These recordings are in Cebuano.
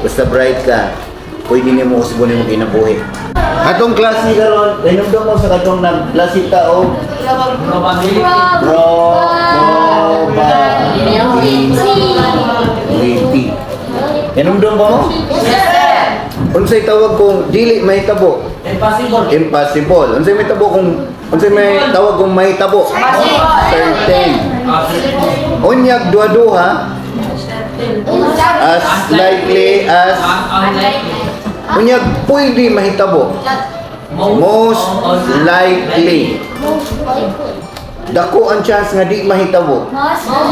Basta bright ka, pwede nimo usbon nimo kinabuhi. Atong klase karon, hinumdum mo sa katong nag klase ta og Probability. probability. Hinumdum ba mo? Unsay tawag kung dili mahitabo? Impossible. Impossible. Unsay may tabo kung unsay may tawag kung mahitabo? Certain. Unyag duha-duha, as likely as. Unlikely. Unyag pwede mahitabo, most likely. Dako ang chance nga di mahitabo,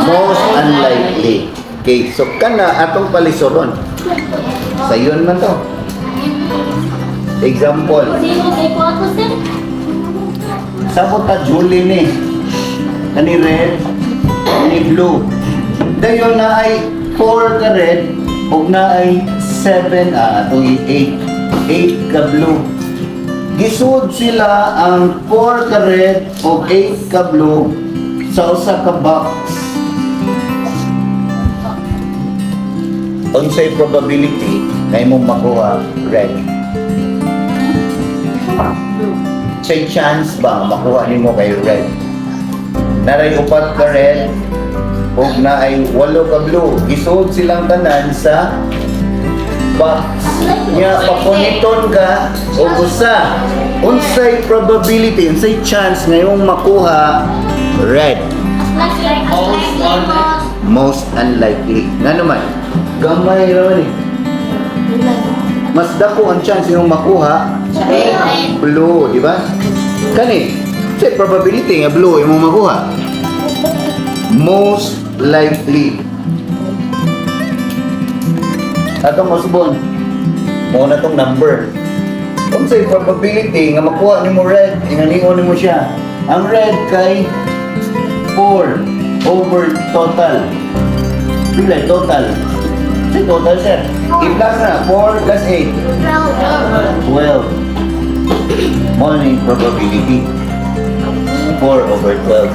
most unlikely. Okay, so kana atong palisuron. Sayon man to. Example, sabot ta Julie ni. Kani red, kani blue. Dayon na ay 4 ka red ug na ay 7, atong 8. 8 ka blue. Gisud sila ang 4 ka red ug 8 ka blue sa usa ka box. Unsay probability na imong makuha red? Say chance ba nga makuha nimo kay red? Naray upat ka red ug naay walo ka blue. Isuod silang tanan sa box. Nya papuniton ka og usa. Unsay probability, unsay chance nga imong makuha red? Most unlikely. Most unlikely. Nga naman, gamay ra man eh. Mas dako ang chance imong makuha blue, di ba? Kani, say probability nga blue imong makuha. Most likely. Atong usbon, mao na tong number. Unsay probability nga makuha nimo red, inganion nimo siya. Ang red kay 4 over total. Pila total? Say total, sir. I-plus na, 4 plus 8. 12. Mao ni probability. 4 over 12.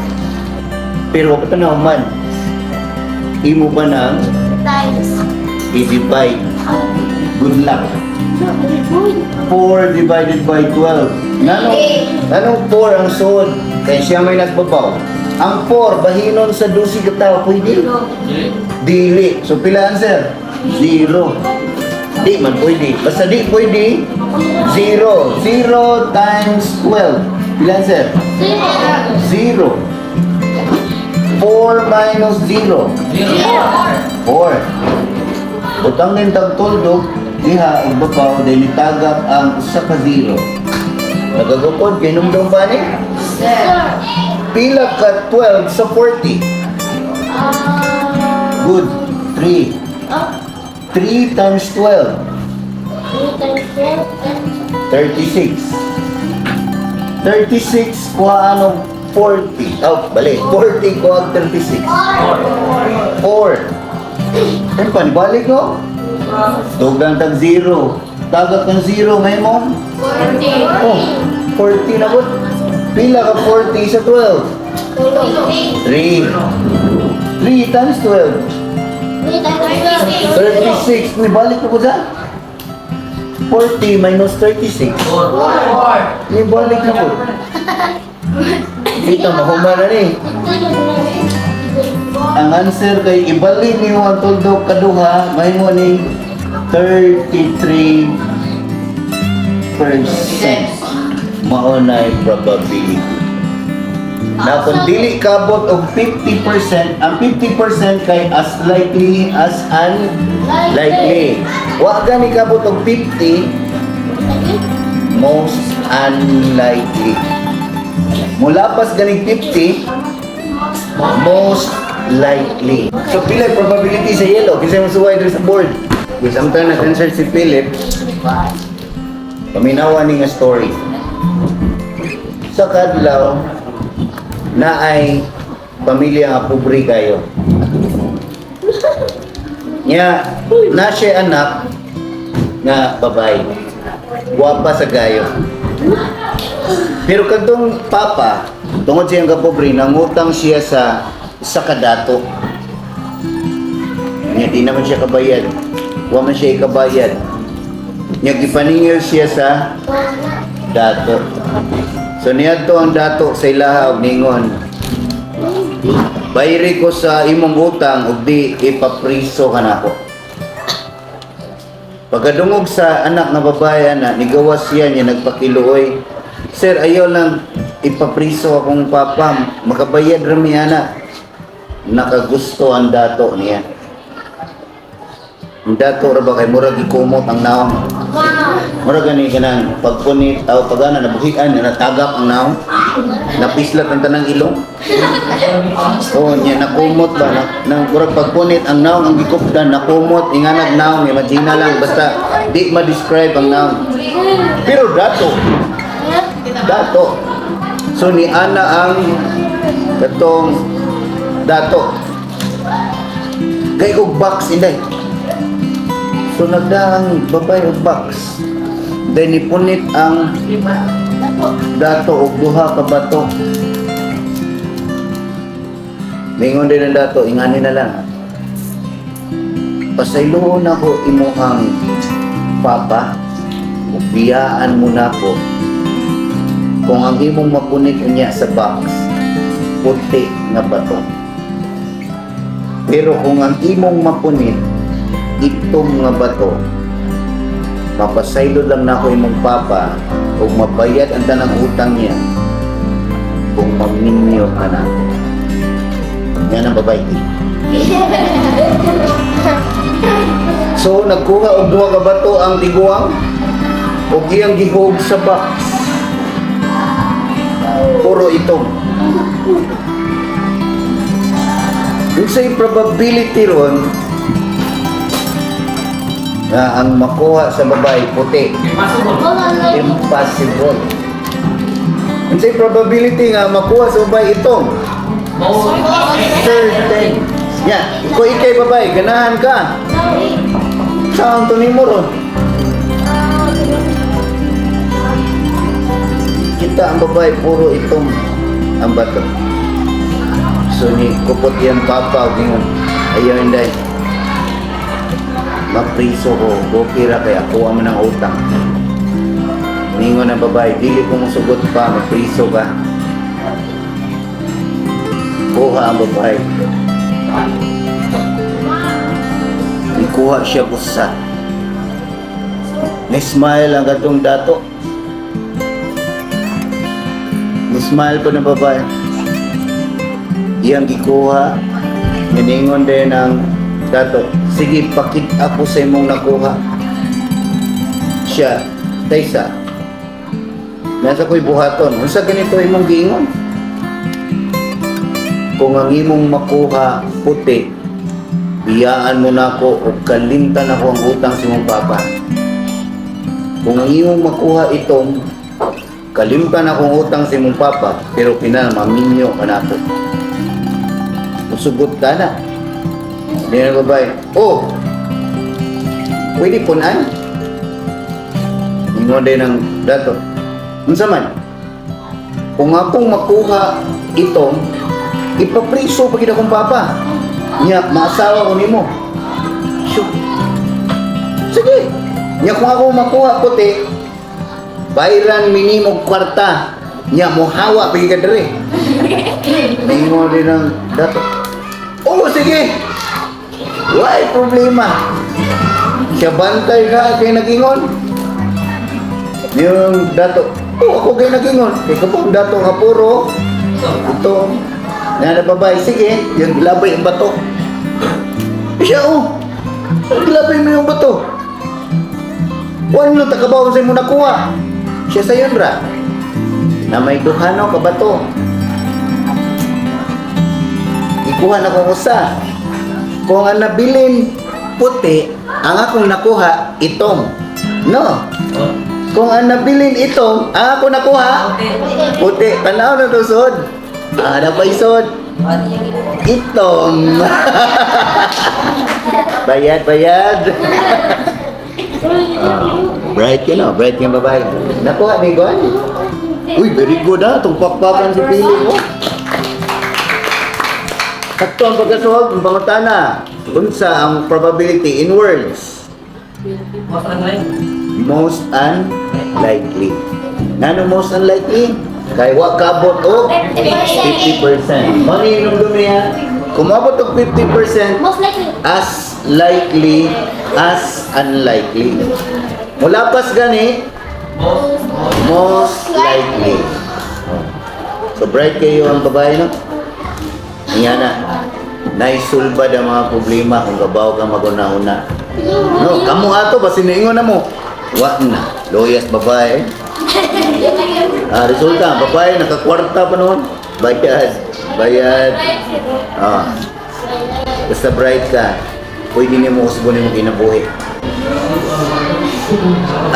Pero patanaw man, imo ba nang Times. I-divide? Good luck. 4 divided by 12. Nganong 4 ang suod? Kay siya may nagbabaw. Ang 4, bahinon sa 12 ka tao, pwede? Dili. Dili. So pila answer? 0. Di man pwede. Basta di pwede, 0. 0 times 12. Pila answer? 0. 4 minus 0. Zero. 4. Butang din tag tuldok, diha ug babaw dili tagak ang usa ka 0. Nagagupod kay numdum pa ni? Pila ka 12 sa 40? Good. 3. 3 times 12, 36. 36 kuha og 40. Oh, bali. 40 kuha og 36. Four. 4. Ano pa, balik no? Dugang tag 0. Tagak ang 0 ngayon mo? Oh, 40 na po. Pila ka 40 sa 12? 3. 3 times 12. 36. Ni balik na po sa? 40 minus 36. Four. Four. Ni balik na po. Kita mahuma na ni. Ang answer kay ibalin niyo ang tuldok kaduha, mahimo ni 33%. Mao na probability. Na kung dili kabot og 50%, ang 50% kay as likely as unlikely. Wa gani kabot og 50, most unlikely. Mulapas ganing 50, most likely. So pila yung probability sa yellow? Kinsa mo suway diri sa board? Samtang nag-answer si Philip, paminawa ni nga story. Sa kadlaw, na ay pamilya nga pobre kayo. Nya, na siya anak nga babae. Gwapa sa gayo. Pero kadtong papa, tungod siyang kapobre, nangutang siya sa kadato. Nya di naman siya kabayad. Wa man siya ikabayad. Nya gipaningil siya sa dato. So niadto ang dato sa ilaha og ningon, "Bayri ko sa imong utang ug di ipapriso ka nako." Pagkadungog sa anak nga babae na, nigawas siya niya, nagpakiluoy. "Sir, ayaw lang ipapriso akong papa, makabayad ra mi ana." Nakagusto ang dato niya. Ang dato ra ba kay murag ikumot ang naong. Murag gani kanang pagpunit aw pagana nabuhian, natagap ang naong. Napislat ang tanang ilong. Oh, niya nakumot ba na, nang murag pagpunit ang naong, ang gikupdan nakumot, inganag naong, imagine na lang, basta di ma-describe ang naong. Pero dato. Dato. So ni ana ang katong dato. Kay og box, inday. So nagdaang babae og box. Then nipunit ang dato og duha ka bato. Ningon din ang dato, "Ingani na lang. Pasayloon ako imuhang papa, ug biyaan mo nako kung ang imong mapunit unya sa box, puti nga bato. Pero kung ang imong mapunit, itom nga bato, mapasaylo lang nako imong papa ug mabayad ang tanang utang niya kung maminyo ka na." Yan ang babae. So nagkuha og duha ka bato ang tiguang ug iyang gihog sa box. Puro itom. Unsay probability ron nga ang makuha sa babae puti? Impossible. Impossible. Unsay probability nga makuha sa babae itom? Most. Certain. Ya, kung ikay babae, ganahan ka. Saan to nimo ron? Kita ang babae, puro itom ang bato. So ni kupot yan papa, og ingon, "Ayaw, inday. Mapriso ko, okay ra kay ako man ang utang." Ningon ang babae, "Dili ko musugot pa, mapriso ka." Kuha ang babae. Ikuha siya usa. Ni-smile ang katong dato. Ni-smile po ng babae. Iyang gikuha. Niningon din ang dato, "Sige, pakit ako sa imong nakuha." Siya, "Taysa. Nasa ko'y buhaton. Unsa ganito imong giingon?" "Kung ang imong makuha puti, biyaan mo na ako o kalimtan ako ang utang sa imong papa. Kung ang imong makuha itong, kalimtan akong utang sa imong papa, pero pinal maminyo ka na ako. Musugot ka na." Hindi na babae, "Oh, pwede punan." Ingon din ang dato, "Unsa man? Kung akong makuha itong, ipapriso pa gid akong papa. Nya, maasawa ko nimo. Shoot. Sige. Nya kung ako makuha puti, bayran minimum kwarta. Nya mohawa pa gid ka diri." Ningon din ang dato, "Oh, sige. Why problema?" Siya, "Bantay ka kay nagingon." Yung dato, "Oh, ako kay nagingon. Kay kapag dato nga puro, ito, nga na babae, sige," yung gilabay ang bato. Siya, "Oh, ang gilabay mo yung bato. Wala na takabaw sa imo nakuha." Siya, "Sayon ra. Na may duhano ka bato. Ikuha na kong usa. Kung ang nabilin puti, ang akong nakuha itom. No? Kung ang nabilin itom, ang ako nakuha puti." Tanaw na to, sod. Ah, napay sod. Itom. Bayad, bayad. Ah, bright yun, no? Bright yung babae. Nakuha ni Gwan? Uy, very good ah. Itong pakpakan si Pili mo. Sakto ang pagkasuwag, ang pangutana. Unsa ang probability in words? Most unlikely. Most unlikely. Ngano most unlikely? Kay wa kaabot og 50%. Mao ni hinumdum niya. Kung moabot og 50%, Most likely. As likely as unlikely. Mulapas gani, Most. Most likely. Oh. So bright kayo ang babae, no? Iya na. Naisulbad ang mga problema kung kabaw ka maguna-una. No, kamo ato basin niingon na mo. Wa na. Loyas babae. Ah, resulta, babae nakakwarta pa noon. Bayad. Bayad. Ah. Basta bright ka, pwede nimo usbon nimo kinabuhi.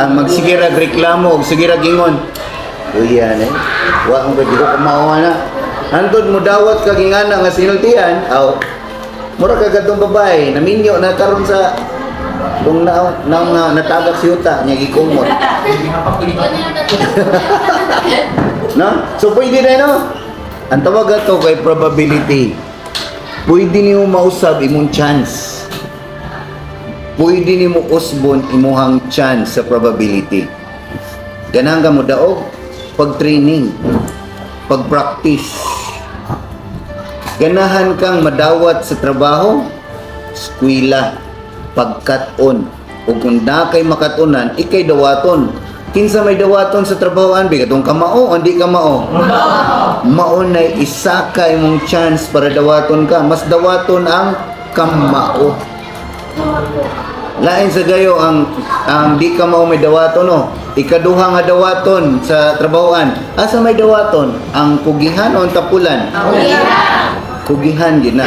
Ang magsigirag reklamo og sigirag ingon. Uy, yan eh. Wa mo di ko kamao na. Hantod mo dawat kag ingana nga sinultian, aw. Mura ka kadtong babae, naminyo na karon sa kung na, na, na natagak si yuta niya gikumot. No? So pwede na, no? Ang tawag ato kay probability. Pwede nimo mausab imong chance. Pwede nimo usbon imuhang chance sa probability. Ganahan ka mo daog pag-training, pag-practice. Ganahan kang madawat sa trabaho, eskwela, pagkat-on. Ug kung na kay makatunan, ikay dawaton. Kinsa may dawaton sa trabahoan, bigatong kamao, hindi ka mao. Mao nay isa ka imong chance para dawaton ka. Mas dawaton ang kamao. Lain sa gayo ang di ka mao may dawaton, no. Ikaduha nga dawaton sa trabahoan. Asa may dawaton? Ang kugihan o ang tapulan? Kugihan gid na.